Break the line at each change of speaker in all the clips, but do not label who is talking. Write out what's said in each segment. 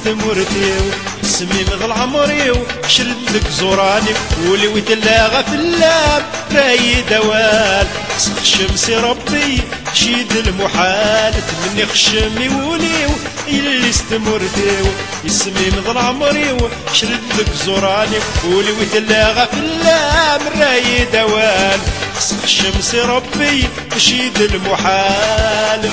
استمرتيو سمي مضل عمريو شرد لك زوراني ولي وتلاغى في اللام راي دوال شمسي ربي شيد المحال تمني خشمي وليو اللي استمرتيو اسمي مضل عمريو شرد لك زوراني ولي وتلاغى في اللام راي دوال شمسي ربي شيد المحال.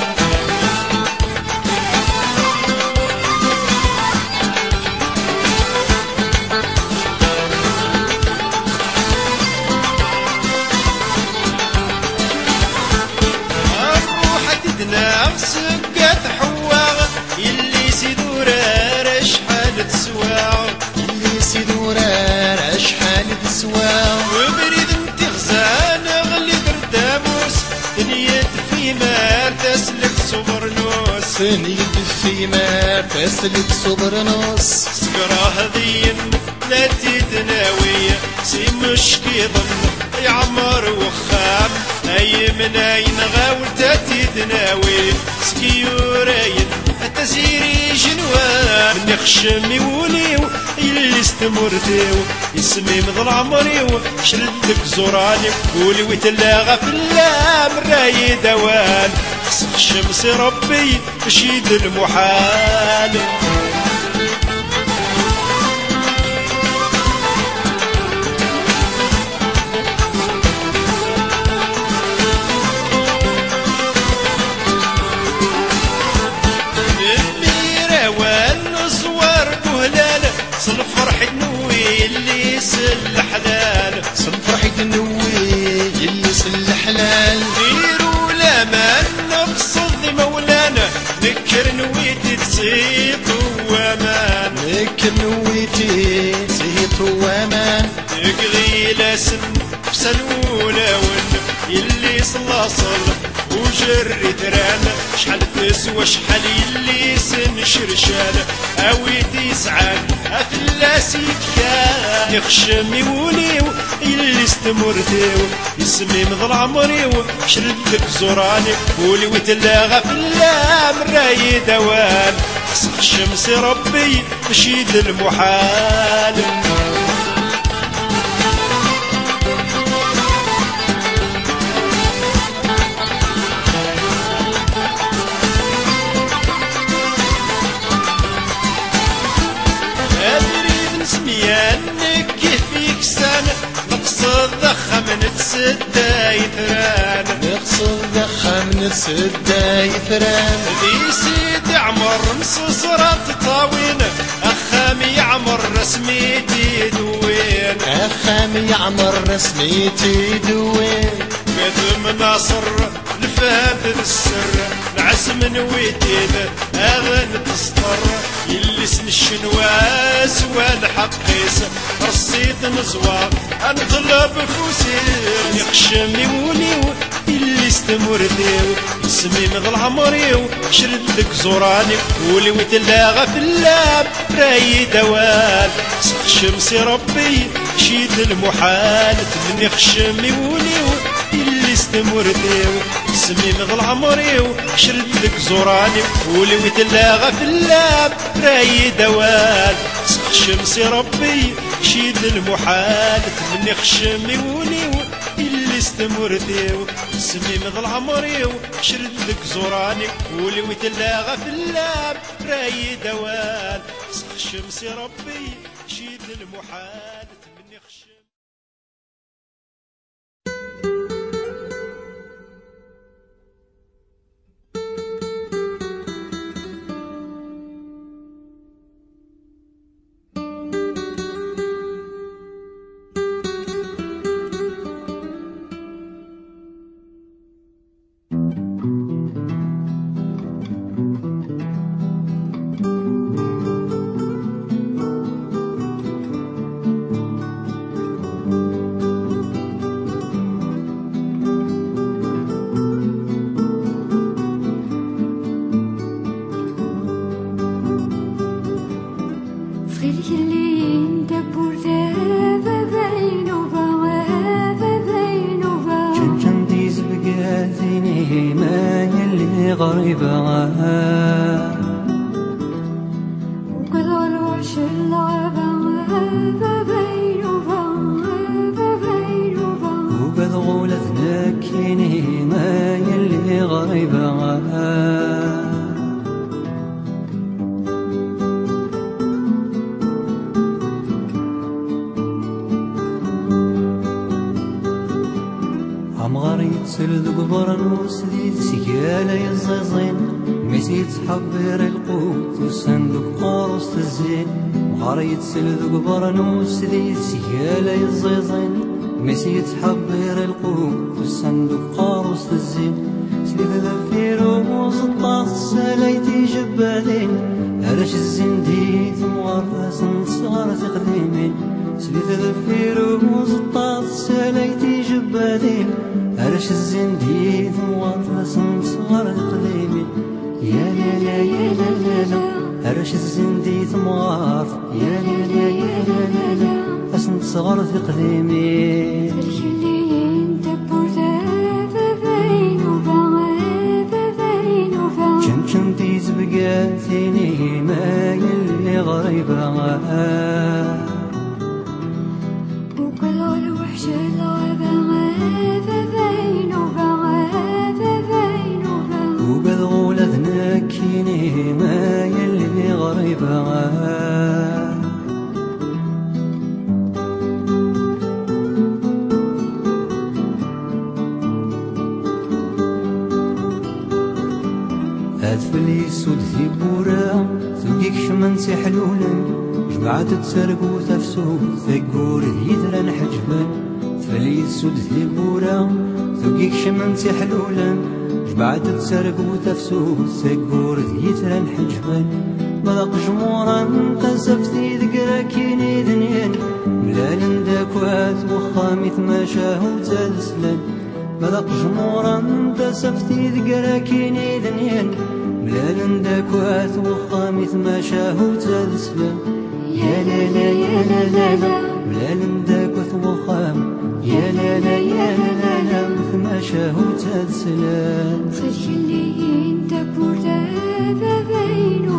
سقات حواغ اللي سيدورار شحال تسوى
اللي سيدورار شحال تسوى
وبريد انت غزان غلي درداموس ثنيت في مار تسلك صبرنوس
ثنيت في مار تسلك صبرنوس
سكرة هذين لا تتناوي سي مشكي ظن يعمر وخام اي من اين غاول تتناوي سكيوراين تزيري جنوان من خشمي وليو اللي استمرتيو اسمي مضل عمريو شردك زوراني ولي وتلاغى في اللام راي دوال شمسي ربي شيد المحال. صنفرح نوي اللي سل حلال
صنفرح نوي اللي سل حلال
ديروا لامان نقصد مولانا نكر نويتي تسيط وامان
نكر نويتي تسيط وامان
نقغي لاسن بسلولاون اللي صلاصل وجري تران شحال تسوى شحال اللي سن شرشال اويتي سعان افلاس يتكان يخشمي وليو اللي استمرتيو اسمي مضل عمريو شرد لك زوراني ولي وتلاغى في اللام راي دوال شمسي ربي شيد المحال. نقصد ضخم نتسدى يثران
نقصد ضخم نتسدى يثران
ذي سيدي عمر مصصرة تطاوين أخامي يعمر رسميتي دوين
أخامي يعمر رسميتي دوين
قدم ناصر الفهم السر العزم نويتين أغن تسطر اللي سن الشنواس والحقيس رصيد نزوى نطلب فوسير يخشمي وليو اللي استمرتيو اسمي مضل عمريو شرد لك زوراني ولي وتلاغى في اللام راي دوال شمسي ربي شيد المحال تمني خشمي وليو اللي استمرتيو اسمي مضل عمريو شرد لك زوراني ولي وتلاغى في اللام راي دوال شمسي ربي شيد المحال تمني خشمي وليو اللي استمرتيو اسمي مضل عمريو شرد لك زوراني ولي وتلاغى في اللام راي دوال شمسي ربي شيد المحال تمني خشمي.
يتسل ذوق برنوس ذي سيالة يزيزين ميسي تحبير القوت والصندوق قارص الزين مغار يتسل ذوق برنوس ذي سيالة يزيزين ميسي تحبير القوت والصندوق قارص الزين سليف ذفير وزطاس ساليتي جبالين علاش الزنديت مغرس صغار تقديمين سليت ذفير وزطاس ساليتي جبالين علاش الزنديت مغرس صغار تقديمين يا لا لا يا لا لا لا علاش الزنديت مغار يا لا لا يا لا لا لا أسن صغار تقديمين شمشمتي زبقاتيني ما يلي غريبة
وكل الوحش الغابة غابة بين غابة بين
وقد غولة نكيني ما يلي غريبة هاد سود في بورا ثوقيك شمن حلولا جمعة تسرقو تفسو ثقور يدران حجبان تفلي سود في بورا ثوقيك شمن حلولا جمعة تسرقو تفسو ثقور يدران حجبان مذاق جمورا تزفتي ذكراكيني دنيان ملال داكوات وخامي ثماشاه وتلسلان مذاق جمورا تسفتي ذكراكيني دنيان ملال داكوات وخامي ثماشاه وتلسلان يا لا لا يا لا لا لا ملال داكوات وخام يا لا لا يا لا لا لا ثماشاه وتلسلان
تخلي انت بوردا بين